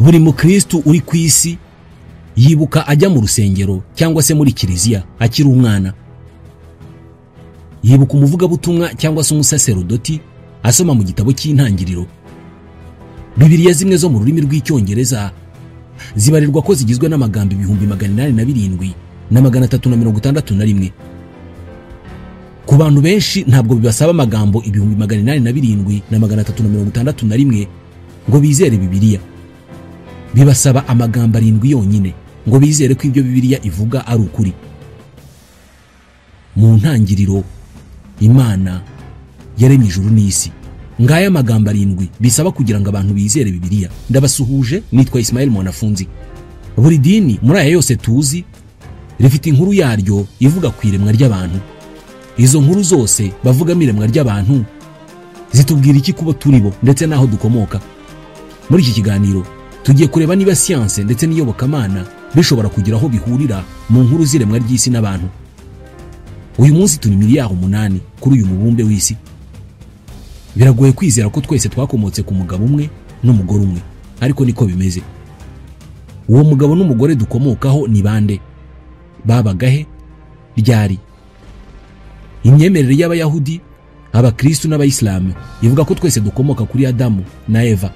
Buri mukristu uri ku isi yibuka ajya mu rusengero cyangwa se muri kiliziya akiri umwana. Yibuka umuvugabutumwa cyangwa se umusaserodoti asoma mu gitabo cy'intangiriro. Bibiliya zimwe zo mu rurimi rw'Icyongereza zibarirwa ko zigizwe n'amagambo 807,361. Ku bantu benshi ntabwo bibasaba amagambo 807,361 ngo bizere Bibiliya. Bibasaba amagambo 7 yonyine ngo bizere ko ibyo Bibiliya ivuga ari ukuri. Mu ntangiriro Imana yaremye ijuru n'isi. Ngaya amagambo 7 bisaba kugira ngo abantu bizere Bibiliya. Ndabasuhuje, nitwa Ismail Mwanafunzi. Buri dini muri aya yose tuzi rifite inkuru yaryo ivuga ku iremwa ry'abantu. Izo nkuru zose bavugamo iremwa ry'abantu zitubwira iki kubo turibo ndetse naho dukomoka. Muri iki kiganiro tugiye kureba niba science ndetse n'iyobokamana bishobora kugira aho bihurira mu nkuru z'iremwa ry'isi n'abantu. Uyu munsi turi miliyari 8 kuri uyu mubumbe w'isi. Biragoye kwizera ko twese twakomotse ku mugabo umwe n'umugore umwe, ariko niko bimeze. Uwo mugabo n'umugore dukomokaho ni bande? Babagahe? Ryari? Imyemerere y'Abayahudi, Abakristu n'Abayisilamu ivuga ko twese dukomoka kuri Adamu na Eva.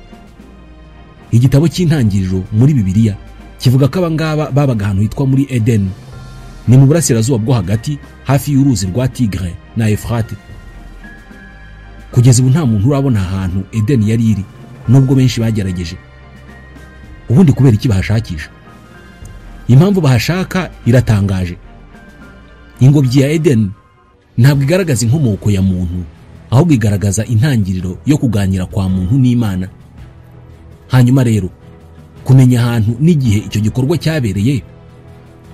Igitabo cy'intangiriro muri Bibiliya kivuga ko abangaba babaga ahantu hitwa muri Eden, ni mu burasirazuba bwo hagati hafi y'uruzi rwa Tigre na Efrate. Kugeza ubu nta muntu urabona ahantu Eden yari iri, nubwo benshi bagerageje. Ubundi kubera iki bahashakisha? Impamvu bahashaka iratangaje. Ingobyi ya Eden ntabwo igaragaza inkomoko ya muntu, ahubwo igaragaza intangiriro yo kuganira kwa muntu n'Imana. Hanyuma rero kumenya ahantu n'igihe icyo gikorwa cyabereye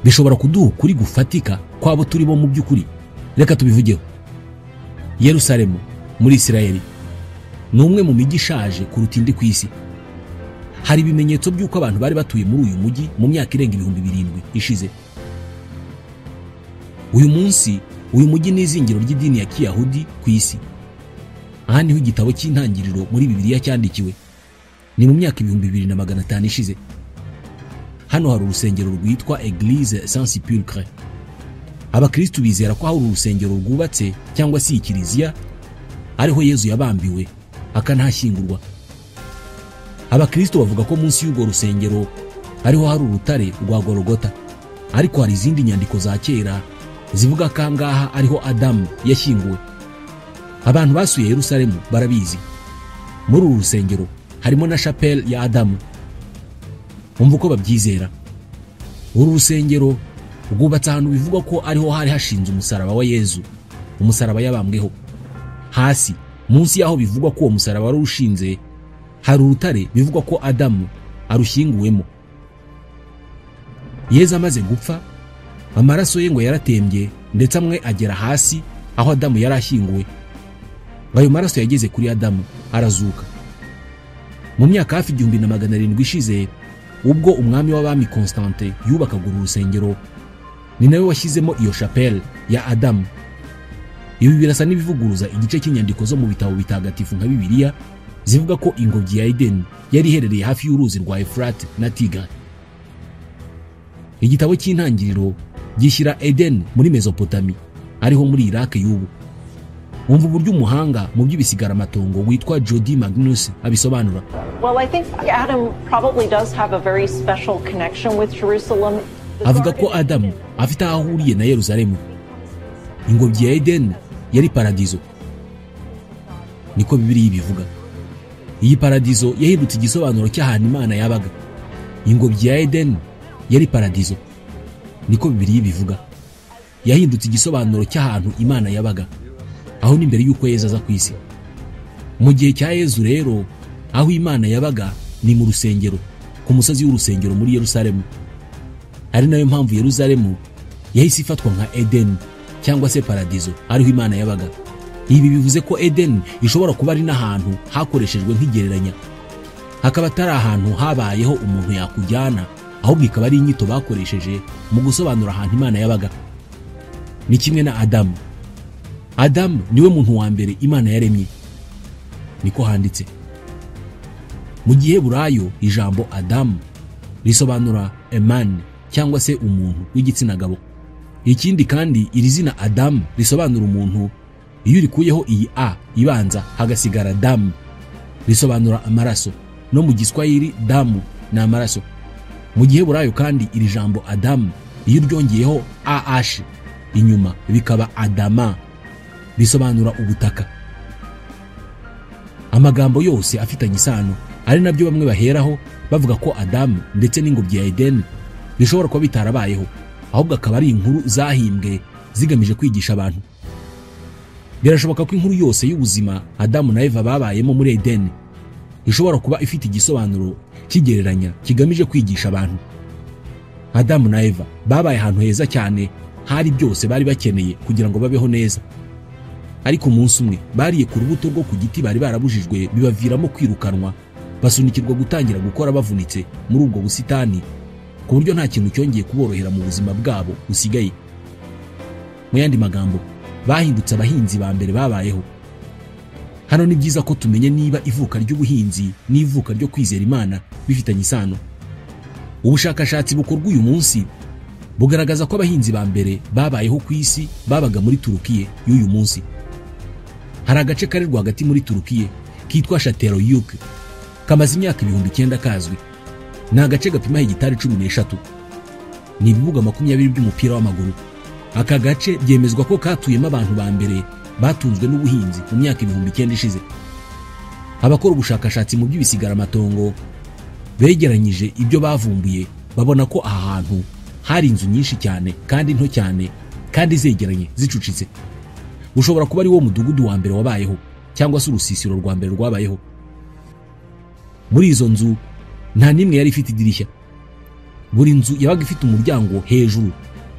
bishobora kuduha ukuri gufatika kwabo turi bo mu by'ukuri. Reka tubivugeho. Yerusalemu muri Isirayeli ni umwe mu mijyi ishaje kuruta indi ku isi. Hari ibimenyetso by'uko abantu bari batuye muri uyu mujyi mu myaka irenga 7000 ishize. Uyu munsi uyu mujyi ni izingiro ry'idini ya Kiyahudi ku isi. Aha niho igitabo cy'intangiriro muri Bibiliya cyandikiwe. Ni mu myaka 2500 ishize. Hano hari urusengero rwitwa Eglise Saint-Sépulcre. Abakristu bizera ko hari urusengero rwubatse cyangwa se ikiliziya ariho Yezu yabambiwe akanahashyingurwa. Abakristu bavuga ko munsi y'urwo rusengero ariho hari urutare rwa Golgotha, ariko hari izindi nyandiko za kera zivuga ko angaha ariho Adamu yashyinguwe. Abantu basuye Yerusalemu barabizi. Muri uru rusengero harimo na chapelle ya Adamu. Umva uko babyizera. Uru rusengero rwubatse ahantu bivugwa ko ariho hari hashinze umusaraba wa Yezu, umusaraba yabambweho. Hasi munsi yaho bivugwa ko uwo musaraba wari ushinze hari urutare bivugwa ko Adamu arushyinguwemo. Yezu amaze gupfa, amaraso ye ngo yaratembye ndetse amwe agera hasi aho Adamu yari ashyinguwe. Ayo maraso yageze kuri Adamu arazuka. Mu myaka hafi 1700 ishize, ubwo umwami w'abami Constantin yubakaga uru rusengero, ni nawe washyizemo iyo chapelle ya Adamu. Ibi birasa n'ibivuguruza igice cy'inyandiko zo mu bitabo bitagatifu nka Bibiliya zivuga ko ingobyi ya Eden yari iherereye hafi y'uruzi rwa Efrate na Tigre. Igitabo cy'intangiriro gishyira Eden muri Mesopotami, ariho muri Iraq y'ubu. Umva uburyo umuhanga mu by'ibisigaramatongo witwa Jody Magnus abisobanura. Well, I think Adam probably does have a very special connection with Jerusalem. Avuga ko Adamu afite aho ahuriye na Yerusalemu. Ingobyi ya Eden yari paradizo, niko Bibiliya ibivuga. Iyi paradizo yahindutse igisobanuro cy'ahantu Imana yabaga. Ingobyi ya Eden yari paradizo, niko Bibiliya ibivuga. Yahindutse igisobanuro cy'ahantu Imana yabaga, aho ni mbere y'uko Yezu aza ku isi. Mu gihe cya Yezu rero, aho Imana yabaga ni mu rusengero, ku musozi w'urusengero muri Yerusalemu. Ari nayo mpamvu Yerusalemu yahise ifatwa nka Eden cyangwa se paradizo, ariho Imana yabaga. Ibi bivuze ko Eden ishobora kuba ari n'ahantu hakoreshejwe nk'igereranya, hakaba atari ahantu habayeho umuntu yakujyana, ahubwo ikaba ari inyito bakoresheje mu gusobanura ahantu Imana yabaga. Ni kimwe na Adamu. Adamu niwe muntu wa mbere Imana yaremye, niko handitse. Mu Giheburayo ijambo Adamu risobanura a man cyangwa se umuntu w'igitsina gabo. Ikindi kandi iri zina Adamu risobanura umuntu, iyo urikuyeho iyi a ibanza hagasigara damu risobanura amaraso. No mu Giswahili damu ni amaraso. Mu Giheburayo kandi iri jambo Adamu iyo uryongeyeho ah inyuma bikaba Adama bisobanura ubutaka. Amagambo yose afitanye isano, ari nabyo bamwe baheraho bavuga ko Adamu ndetse n'ingobyi ya Eden bishobora kuba bitarabayeho, ahubwo akaba ari inkuru zahimbwe zigamije kwigisha abantu. Birashoboka ko inkuru yose y'ubuzima Adamu na Eva babayemo muri Eden ishobora kuba ifite igisobanuro kigereranya kigamije kwigisha abantu. Adamu na Eva babaye ahantu heza cyane, hari byose bari bakeneye kugira ngo babeho neza. Ariko umunsi umwe bariye ku rubuto rwo ku giti bari barabujijwe, bibaviramo kwirukanwa, basunikirwa gutangira gukora bavunitse muri ubwo busitani, ku buryo nta kintu cyongeye kuborohera mu buzima bwabo busigaye. Mu yandi magambo, bahindutse abahinzi ba mbere babayeho. Hano ni byiza ko tumenye niba ivuka ry'ubuhinzi n'ivuka ryo kwizera Imana bifitanye isano. Ubushakashatsi bukorwa uyu munsi bugaragaza ko abahinzi ba mbere babayeho ku isi babaga muri Turukiye y'uyu munsi. Hari agace kari rwagati muri Turukiye kitwa Çatalhöyük, kamaze imyaka 9000 kazwi. Ni agace gapima hegitari 13, ni ibibuga 20 by'umupira w'amaguru. Aka gace byemezwa ko katuyemo abantu ba mbere batunzwe n'ubuhinzi mu myaka 9000 ishize. Abakora ubushakashatsi mu by'ibisigaramatongo begeranyije ibyo bavumbuye, babona ko aha hantu hari inzu nyinshi cyane kandi nto cyane kandi zegeranye zicucitse. Ushobora kuba ari wo mudugudu wa mbere wabayeho cyangwa se urusisiro rwa mbere rwabayeho. Muri izo nzu nta nimwe yari ifite idirishya. Buri nzu yabaga ifite umuryango hejuru,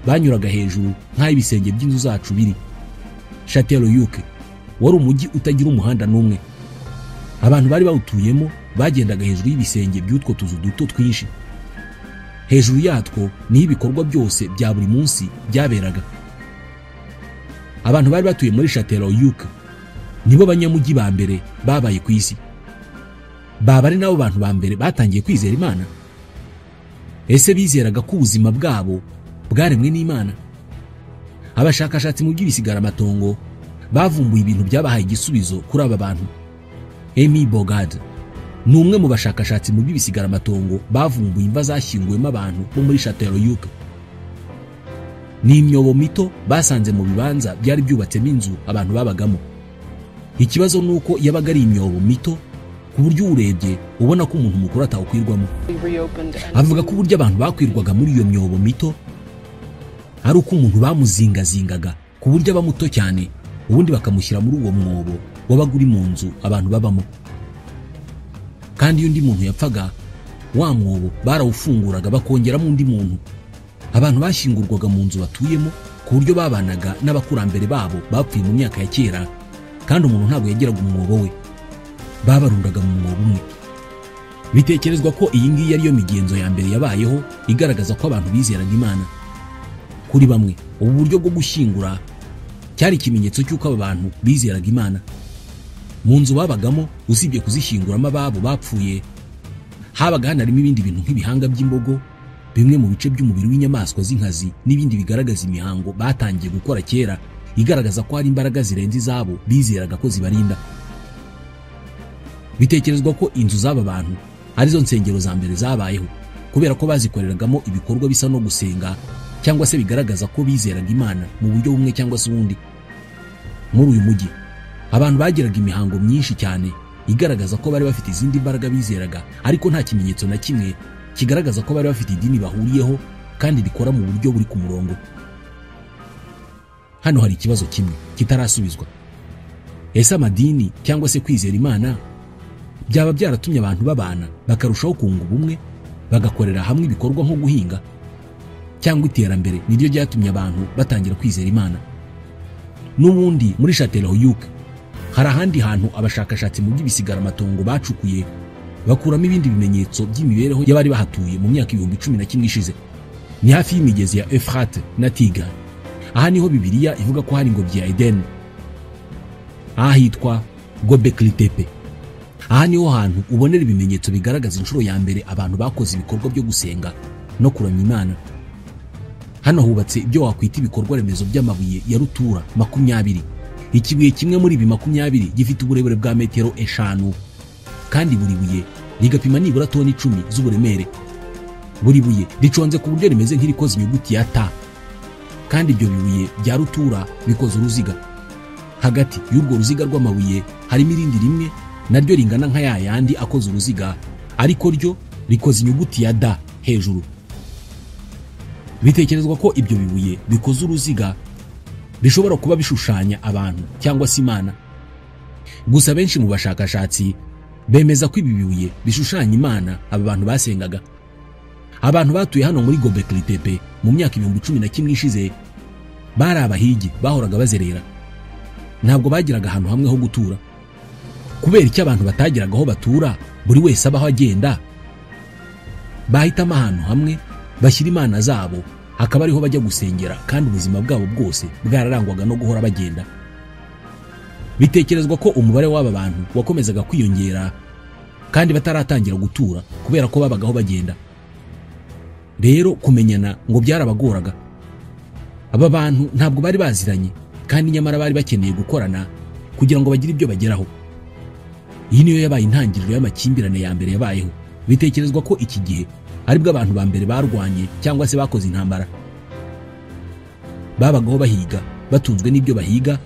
banyuraga hejuru nk'ay'ibisenge by'inzu zacu biri. Çatalhöyük wari umujyi utagira umuhanda n'umwe. Abantu bari bawutuyemo bagendaga hejuru y'ibisenge by'utwo tuzu duto twinshi. Hejuru yatwo niho ibikorwa byose bya buri munsi byaberaga. Abantu bari batuye muri Çatalhöyük nibo banyamujyi ba mbere babaye ku isi. Baba ari nabo bantu ba mbere batangiye kwizera Imana. Ese bizeraga ko ubuzima bwabo bwaremwe n'Imana? Abashakashatsi mu by'ibisigaramatongo bavumbuye ibintu byabahaye igisubizo kuri aba bantu. Amy Bogard ni umwe mu bashakashatsi mu by'ibisigaramatongo bavumbuye imva zashyinguwemo abantu bo muri Çatalhöyük. Ni imyobo mito basanze mu bibanza byari byubatsemo inzu abantu babagamo. Ikibazo nuko yabaga ari imyobo mito ku buryo urebye ubona ko umuntu mukuru atawukwirwamo. Avuga ko uburyo abantu bakwirwaga muri iyo myobo mito ari uko umuntu bamuzingazingaga ku buryo aba muto cyane, ubundi bakamushyira muri uwo mwobo wabaga uri mu nzu abantu babamo. Kandi iyo undi muntu yapfaga, wa mwobo barawufunguraga bakongeramo undi muntu. Abantu bashyingurwaga mu nzu batuyemo ku buryo babanaga n'abakurambere babo bapfuye mu myaka ya kera, kandi umuntu ntabwo yageraga umwobo we, babarundaga mu mwobo umwe. Bitekerezwa ko iyi ngiyi ariyo migenzo ya mbere yabayeho igaragaza ko abantu bizeraga Imana. Kuri bamwe, ubu buryo bwo gushyingura cyari ikimenyetso cy'uko aba bantu bizeraga Imana. Mu nzu babagamo, usibye kuzishyinguramo ababo bapfuye, habaga hanarimo ibindi bintu nk'ibihanga by'imbogo, bimwe mu bice by'umubiri w'inyamaswa z'inkazi n'ibindi bigaragaza imihango batangiye gukora kera, igaragaza ko hari imbaraga zirenze izabo bizeraga ko zibarinda. Bitekerezwa ko inzu z'aba bantu arizo nsengero za mbere zabayeho, kubera ko bazikoreragamo ibikorwa bisa no gusenga cyangwa se bigaragaza ko bizeraga Imana mu buryo bumwe cyangwa se ubundi. Muri uyu mujyi abantu bagiraga imihango myinshi cyane igaragaza ko bari bafite izindi mbaraga bizeraga, ariko nta kimenyetso na kimwe kigaragaza ko bari bafite idini bahuriyeho kandi rikora mu buryo buri ku murongo. Hano hari ikibazo kimwe kitarasubizwa. Ese amadini cyangwa se kwizera Imana byaba byaratumye abantu babana bakarushaho kunga ubumwe, bagakorera hamwe ibikorwa nko guhinga, cyangwa iterambere niryo ryatumye abantu batangira kwizera Imana? N'ubundi muri Çatalhöyük hari ahandi hantu abashakashatsi mu by'ibisigaramatongo bacukuye bakuramo ibindi bimenyetso by'imibereho y'abari bahatuye mu myaka 11,000 ishize. Ni hafi y'imigezi ya Efrate na Tigre. Aha niho Bibiliya ivuga ko hari ingobyi ya Eden, ahitwa Göbekli Tepe. Aha niho hantu ubonera ibimenyetso bigaragaza inshuro ya mbere abantu bakoze ibikorwa byo gusenga no kuramya Imana. Hano hubatse ibyo wakwita ibikorwa remezo by'amabuye ya rutura 20. Ikibuye kimwe muri ibi 20 gifite uburebure bwa metero 5 kandi buri buye rigapima nibura toni 10 z'uburemere. Buri buye riconze ku buryo rimeze nk'irikoze inyuguti ya T, kandi ibyo bibuye bya rutura bikoze uruziga. Hagati y'urwo ruziga rw'amabuye harimo irindi rimwe naryo ringana nka yayandi akoze uruziga, ariko ryo rikoze inyuguti ya D hejuru. Bitekerezwa ko ibyo bibuye bikoze uruziga bishobora kuba bishushanya abantu cyangwa se Imana. Gusa benshi mu bashakashatsi bemeza ko ibi bibuye bishushanya Imana aba bantu basengaga. Abantu batuye hano muri Gobekli Tepe mu myaka 11,000 ishize bari abahigi bahoraga bazerera. Ntabwo bagiraga ahantu hamwe ho gutura. Kubera icyo abantu batagiraga aho batura, buri wese abaho agenda, bahitamo ahantu hamwe bashyira imana zabo akaba ariho bajya gusengera, kandi ubuzima bwabo bwose bwararangwaga no guhora bagenda. Bitekerezwa ko umubare w'aba bantu wakomezaga kwiyongera kandi bataratangira gutura kubera ko babagaho bagenda. Rero kumenyana ngo byarabagoraga. Aba bantu ntabwo bari baziranye kandi nyamara bari bakeneye gukorana kugira ngo bagire ibyo bageraho. Iyi niyo yabaye intangiriro y'amakimbirane ya mbere yabayeho. Bitekerezwa ko iki gihe aribwo abantu ba mbere barwanye cyangwa se bakoze intambara. Babagaho bahiga, batunzwe n'ibyo bahiga,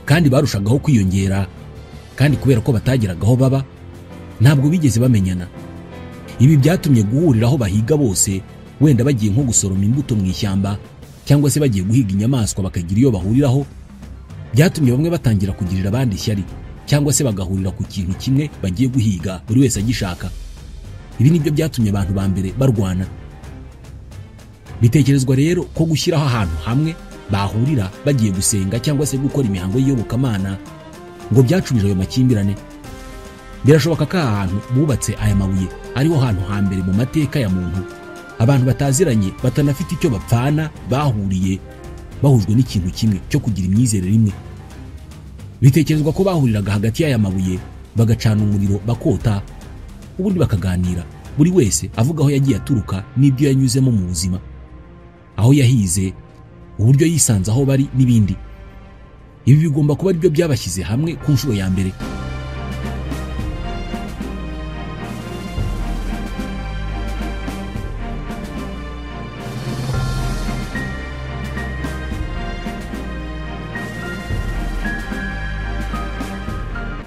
kandi barushagaho kwiyongera, kandi kubera ko batagiragaho baba ntabwo bigeze bamenyana. Ibi byatumye guhuriraho bahiga bose, wenda bagiye nko gusoroma imbuto mu ishyamba cyangwa se bagiye guhiga inyamaswa bakagira iyo bahuriraho. Byatumye bamwe batangira kugirira abandi ishyari cyangwa se bagahurira ku kintu kimwe bagiye guhiga buri wese agishaka. Ibi nibyo byatumye abantu ba mbere barwana. Bitekerezwa rero ko gushyiraho ahantu hamwe bahurira bagiye gusenga cyangwa se gukora imihango y'iyobokamana ngo byacubije ayo makimbirane. Birashoboka ko aha hantu bubatse aya mabuye ariho hantu hambere mu mateka ya muntu abantu bataziranye batanafite icyo bapfana bahuriye bahujwe n'ikintu kimwe cyo kugira imyizerere imwe. Bitekerezwa ko bahuriraga hagati y'aya mabuye bagacana umuriro bakota, ubundi bakaganira, buri wese avuga aho yagiye aturuka n'ibyo yanyuzemo mu buzima, aho yahize, uburyo yisanze aho bari n'ibindi. Ibi bigomba kuba aribyo byabashyize hamwe ku nshuro ya mbere.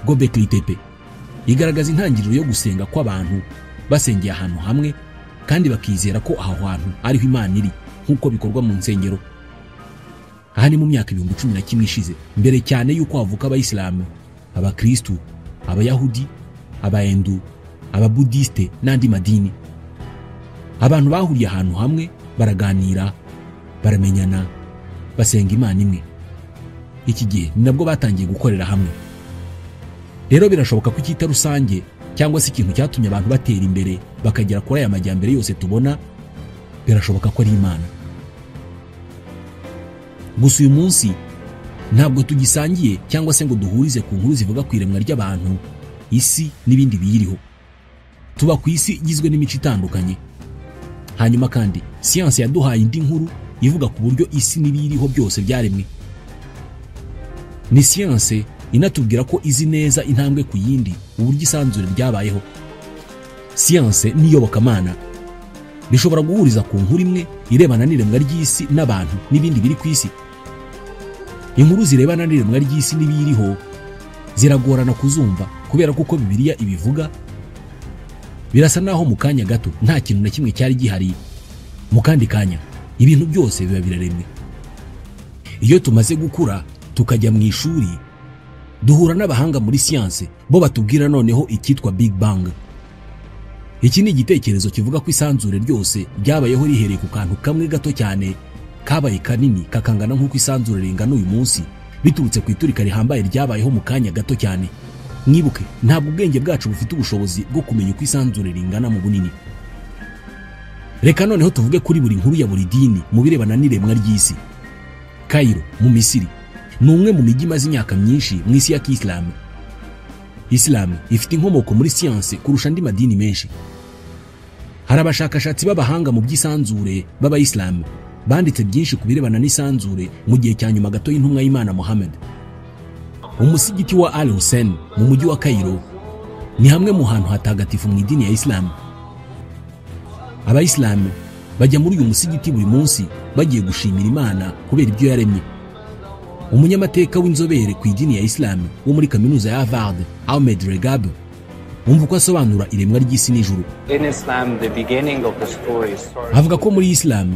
Gobekli Tepe igaragaza intangiriro yo gusenga kw'abantu basengeye ahantu hamwe kandi bakizera ko aho hantu ariho Imana iri nk'uko bikorwa mu nsengero. Aha ni mu myaka 11,000 ishize, mbere cyane y'uko havuka Abayisilamu, Abakristu, Abayahudi, Abahindu, Ababudiste n'andi madini. Abantu bahuriye ahantu hamwe baraganira, baramenyana, basenga Imana imwe. Iki gihe ni nabwo batangiye gukorera hamwe. Rero birashoboka ko icyita rusange cyangwa se ikintu cyatumye abantu batera imbere bakagera kuri aya majyambere yose tubona, birashoboka ko ari Imana. Gusa uyu munsi ntabwo tugisangiye cyangwa se ngo duhurize ku nkuru zivuga ku iremwa ry'abantu, isi n'ibindi biyiriho. Tuba ku isi igizwe n'imico itandukanye. Hanyuma kandi siyansi yaduhaye indi nkuru ivuga ku buryo isi n'ibiyiriho byose byaremwe. Ni siyansi inatubwira ko izi neza intambwe ku yindi uburyo isanzure ryabayeho. Siyanse n'iyobokamana bishobora guhuriza ku nkuru imwe irebana n'iremwa ry'isi n'abantu n'ibindi biri ku isi. Inkuru zirebana n'iremwa ry'isi n'ibiyiriho ziragorana kuzumva kubera kuko Bibiliya ibivuga. Birasa naho mu kanya gato nta kintu na kimwe cyari gihari, mu kandi kanya ibintu byose biba biraremwe. Iyo tumaze gukura tukajya mu ishuri duhura n'abahanga muri siyanse bo batubwira noneho icyitwa Big Bang. Iki ni igitekerezo kivuga ko isanzure ryose ryabayeho rihereye ku kantu kamwe gato cyane kabaye kanini kakangana nk'uko isanzure ringana uyu munsi, biturutse ku iturika rihambaye ryabayeho mu kanya gato cyane. Mwibuke, ntabwo ubwenge bwacu bufite ubushobozi bwo kumenya uko isanzure ringana mu bunini. Reka noneho tuvuge kuri buri nkuru ya buri dini mu birebana n'iremwa ry'isi. Cairo mu Misiri ni umwe mu mijyi imaze imyaka myinshi mu isi ya Kisilamu. Islam ifite inkomoko muri siyanse kurusha andi madini menshi. Hari abashakashatsi b'abahanga mu by'isanzure b'abayisilamu banditse byinshi ku birebana n'isanzure mu gihe cya nyuma gato y'intumwa y'Imana Muhammad. Umusigiti wa Al Hussein mu mujyi wa Cairo ni hamwe mu hantu hatagatifu mu idini ya Islam. Abayisilamu bajya muri uyu musigiti buri munsi bagiye gushimira Imana kubera ibyo yaremye. Umunyamateka w'inzobere ku idini ya Islam wo muri kaminuza ya Harvard, Ahmed Regab, wumva uko asobanura iremwa ry'isi n'ijuru. Avuga ko muri Islam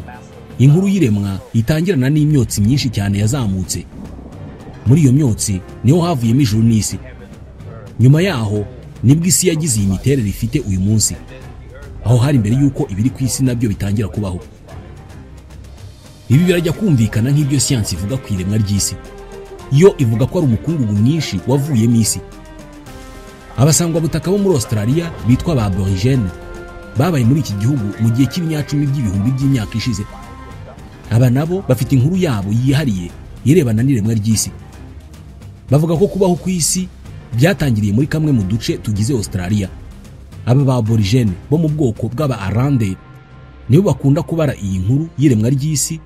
inkuru y'iremwa itangirana n'imyotsi myinshi cyane yazamutse. Muri iyo myotsi niho havuyemo ijuru n'isi. Nyuma yaho nibwo isi yagize iyi miterere ifite uyu munsi, aho hari mbere yuko ibiri ku isi nabyo bitangira kubaho. Ibi birajya kumvikana nk'ibyo siyansi ivuga ku iremwa ry'isi. Yo ivuga ko ari umukungugu mwinshi wavuyemo isi. Abasangwabutaka bo muri Australia bitwa ba aborigene babaye muri iki gihugu mu gihe cy'ibinyacumi by'ibihumbi by'imyaka ishize. Aba nabo bafite inkuru yabo yihariye irebana n'iremwa ry'isi. Bavuga ko kubaho ku isi byatangiriye muri kamwe mu duce tugize Australia. Aba ba aborigene bo mu bwoko bw'aba Arande nibo bakunda kubara iyi nkuru y'iremwa ry'isi,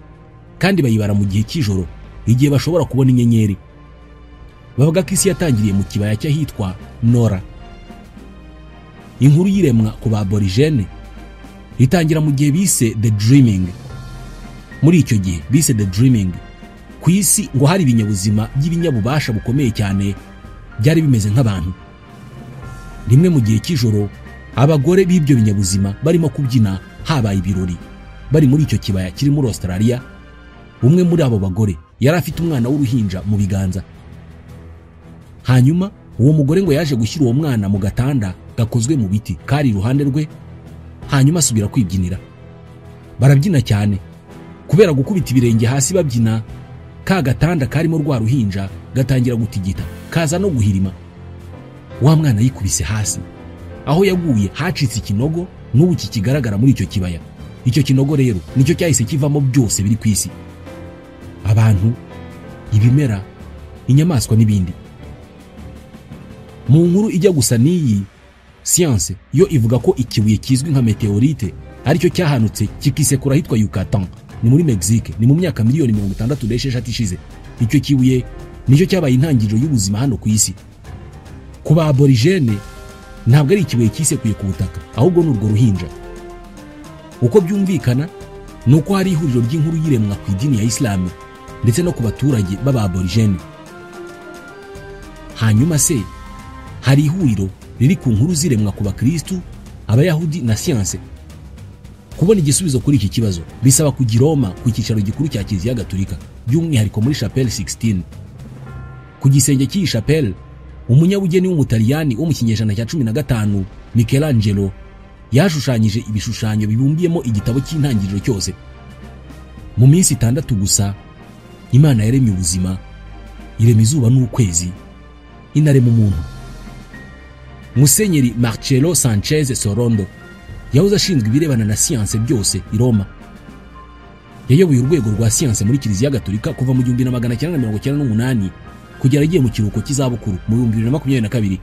kandi bayibara mu gihe cy'ijoro igihe bashobora kubona inyenyeri. Bavuga ko isi yatangiriye mu kibaya cy'ahitwa Nora. Inkuru y'iremwa ku ba aborigene itangira mu gihe bise The Dreaming. Muri icyo gihe bise The Dreaming, ku isi ngo hari ibinyabuzima by'ibinyabubasha bukomeye cyane byari bimeze nk'abantu. Rimwe mu gihe cy'ijoro abagore b'ibyo binyabuzima barimo kubyina, habaye ibirori bari muri icyo kibaya kiri muri Australia. Umwe muri abo bagore yari afite umwana w'uruhinja mu biganza. Hanyuma uwo mugore ngo yaje gushyira uwo mwana mu gatanda gakozwe mu biti kari iruhande rwe, hanyuma asubira kwibyinira. Barabyina cyane kubera gukubita ibirenge hasi babyina, ka gatanda karimo rwa ruhinja gatangira gutigita kaza no guhirima. Wa mwana yikubise hasi, aho yaguye hacitse ikinogo n'ubu kikigaragara muri icyo kibaya. Icyo kinogo rero nicyo cyahise kivamo byose biri ku isi: abantu, ibimera, inyamaswa n'ibindi. Mu nkuru ijya gusa n'iyi, siyanse yo ivuga ko ikibuye kizwi nka meteorite aricyo cyahanutse kikisekura ahitwa Yucatan, ni muri Mexique, ni mu myaka 66,000,000 ishize. Icyo kibuye nicyo cyabaye intangiriro y'ubuzima hano ku isi. Ku ba aborigene ntabwo ari ikibuye kisekuye ku butaka, ahubwo ni urwo ruhinja. Uko byumvikana ni uko hari ihuriro ry'inkuru y'iremwa ku idini ya Islam ndetse no ku baturage b'aba aborigene. Hanyuma se hari ihuriro riri ku nkuru z'iremwa ku bakristu, abayahudi na siyanse? Kubona igisubizo kuri iki kibazo bisaba kujya i Roma ku cyicaro gikuru cya Kiliziya Gatolika, by'umwihariko muri Chapelle 16. Ku gisenge cy'iyi chapelle, umunyabugeni w'umutaliyani wo mu kinyejana cya 15 Michelangelo yashushanyije ibishushanyo bibumbiyemo igitabo cy'intangiriro cyose. Mu minsi 6 gusa Imana yaremye ubuzima, irema izuba n'ukwezi, inarema umuntu. Musenyeri Marcelo Sanchez Sorondo yahoze ashinzwe ibirebana na siyanse byose i Roma. Yayoboye urwego rwa siyanse muri Kiliziya Gatolika kuva mu 1998 kugera agiye mu kiruhuko cy'izabukuru mu 2022.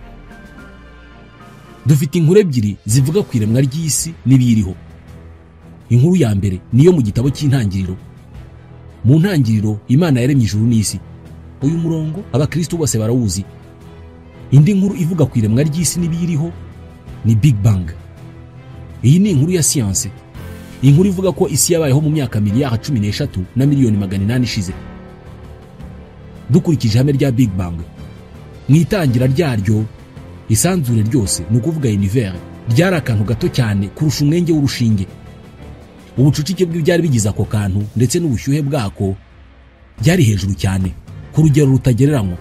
Dufite inkuru ebyiri zivuga ku iremwa ry'isi n'ibiyiriho. Inkuru ya mbere niyo mu gitabo cy'intangiriro. Mu ntangiriro Imana yaremye ijuru n'isi. Uyu murongo abakristo bose barawuzi. Indi nkuru ivuga ku iremwa ry'isi n'ibiyiriho ni Big Bang. Iyi ni inkuru ya siyanse. Inkuru ivuga ko isi yabayeho mu myaka 13,800,000,000 ishize. Dukurikije ihame rya Big Bang, mu itangira ryaryo isanzure ryose, ni ukuvuga univers, ryari akantu gato cyane kurusha umwenge w'urushinge. Ubucucike bw'ibyari bigize ako kantu ndetse n'ubushyuhe bwako byari hejuru cyane ku rugero rutagereranywa.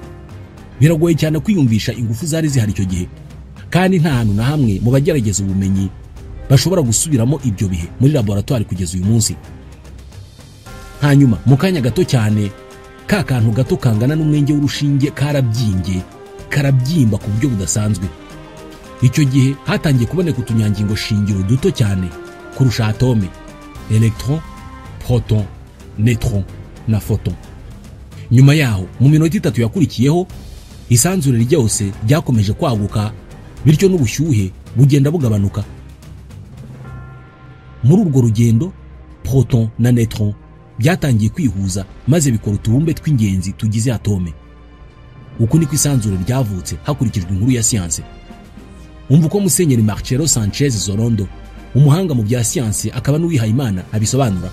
Biragoye cyane kwiyumvisha ingufu zari zihari icyo gihe, kandi nta hantu na hamwe mu bagerageza ubumenyi bashobora gusubiramo ibyo bihe muri laboratoire kugeza uyu munsi. Hanyuma mu kanya gato cyane ka kantu gato kangana n'umwenge w'urushinge karabyimbye, karabyimba ku buryo budasanzwe. Icyo gihe hatangiye kuboneka utunyangingo shingiro duto cyane kurusha atome: electron, proton, neutron na photon. Nyuma yaho mu minota 3 yakurikiyeho Isanzure ryose ryakomeje kwaguka, bityo n'ubushyuhe bugenda bugabanuka. Muri urwo rugendo proton na neutron byatangiye kwihuza maze bikora utubumbe tw'ingenzi tugize atome. Uku niko isanzure ryavutse hakurikijwe inkuru ya siyanse. Umva uko Musenyeri Marcelo Sanchez Zorondo, umuhanga mu bya siyanse akaba n'uwihaye Imana, abisobanura.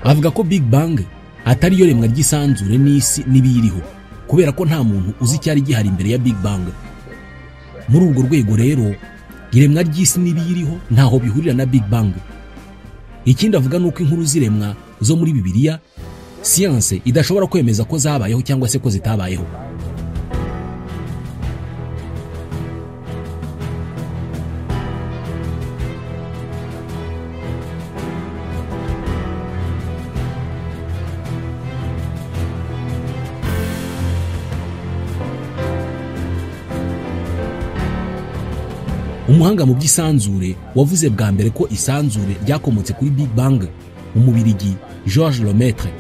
Avuga ko Big Bang atari yo remwa ry'isanzure n'isi n'ibiyiriho, kubera ko nta muntu uzi icyari gihari imbere ya Big Bang. Muri urwo rwego rero, iremwa ry'isi n'ibiyiriho ntaho bihurira na Big Bang. Ikindi avuga ni uko inkuru z'iremwa zo muri Bibiliya siyanse idashobora kwemeza ko zabayeho cyangwa se ko zitabayeho. Umuhanga mu by'isanzure wavuze bwa mbere ko isanzure ryakomotse kuri Big Bang, Umubirigi Georges Lemaitre,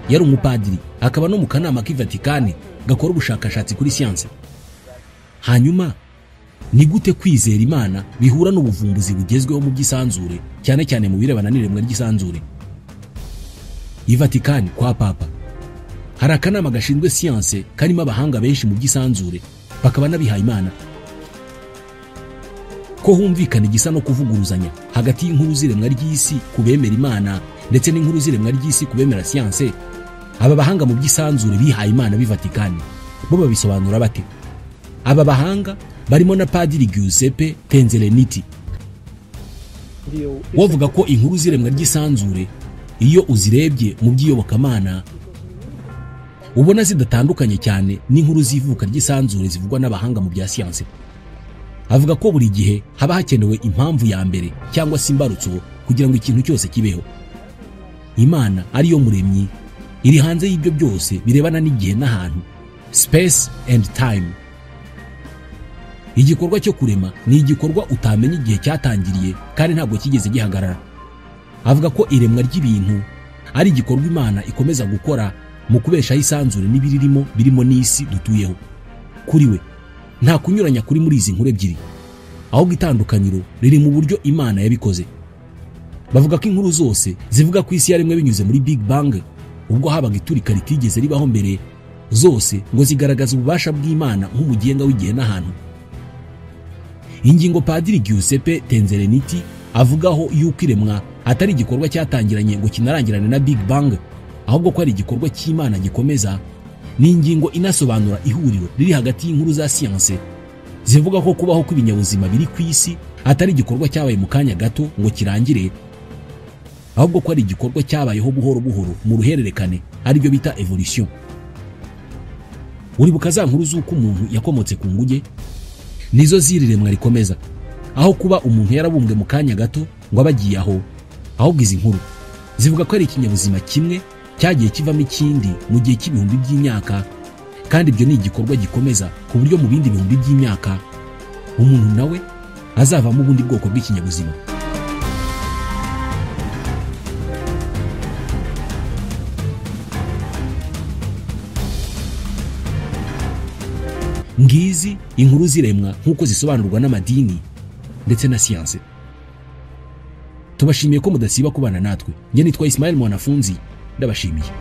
yari umupadiri akaba no mu kanama k'i Vatikani gakora ubushakashatsi kuri siyanse. Hanyuma ni gute kwizera Imana bihura n'ubuvumbuzi bugezweho mu by'isanzure, cyane cyane mu birebana n'iremwa ry'isanzure? I Vatikani kwa Papa hari akanama gashinzwe siyanse karimo abahanga benshi mu by'isanzure bakaba n'abihaye Imana. Ko humvikana igisa no kuvuguruzanya hagati y'inkuru z'iremwa ry'isi ku bemera Imana ndetse n'inkuru z'iremwa ry'isi ku bemera siyanse, aba bahanga mu by'isanzure bihaye Imana b'i Vatikani bo babisobanura bate? Aba bahanga barimo na Padiri Giuseppe Tenzeleniti, wavuga ko inkuru z'iremwa ry'isanzure iyo uzirebye mu by'iyobokamana ubona zidatandukanye cyane n'inkuru z'ivuka ry'isanzure zivugwa n'abahanga mu bya siyanse. Avuga ko buri gihe haba hakenewe impamvu ya mbere cyangwa se imbarutso kugira ngo ikintu cyose kibeho. Imana ariyo muremyi iri hanze y'ibyo byose birebana n'igihe n'ahantu, space and time. Igikorwa cyo kurema ni igikorwa utamenya igihe cyatangiriye kandi ntabwo kigeze gihagarara. Avuga ko iremwa ry'ibintu ari igikorwa Imana ikomeza gukora mu kubeshaho isanzure n'ibiririmo birimo n'isi dutuyeho. Kuri we nta kunyuranya kuri muri izi nkuru ebyiri, ahubwo itandukaniro riri mu buryo Imana yabikoze. Bavuga ko inkuru zose zivuga ko isi yaremwe binyuze muri Big Bang, ubwo habaga iturika ritigeze ribaho mbere, zose ngo zigaragaza ububasha bw'Imana nk'umugenga w'igihe n'ahantu. Ingingo Padiri Giuseppe Tenzeleniti avugaho yuko iremwa atari igikorwa cyatangiranye ngo kinarangirane na Big Bang, ahubwo ko ari igikorwa cy'Imana gikomeza, ni ingingo inasobanura ihuriro riri hagati y'inkuru za siyanse zivuga ko kubaho kw'ibinyabuzima biri ku isi atari igikorwa cyabaye mu kanya gato ngo kirangire, ahubwo ko ari igikorwa cyabayeho buhoro buhoro mu ruhererekane, aribyo bita evolution. Uribuka za nkuru z'uko umuntu yakomotse ku nguge? Nizo z'iri remwa rikomeza, aho kuba umuntu yarabumbwe mu kanya gato ngo abagiye aho, ahubwo izi nkuru zivuga ko ari ikinyabuzima kimwe cyagiye kivamo ikindi mu gihe cy'ibihumbi by'imyaka, kandi ibyo ni igikorwa gikomeza ku buryo mu bindi bihumbi by'imyaka umuntu nawe azavamo ubundi bwoko bw'ikinyabuzima. Ngizi inkuru z'iremwa nk'uko zisobanurwa n'amadini ndetse na siyanse. Tubashimiye ko mudasiba kubana natwe. Njye nitwa Ismail Mwanafunzi, ndabashimiye.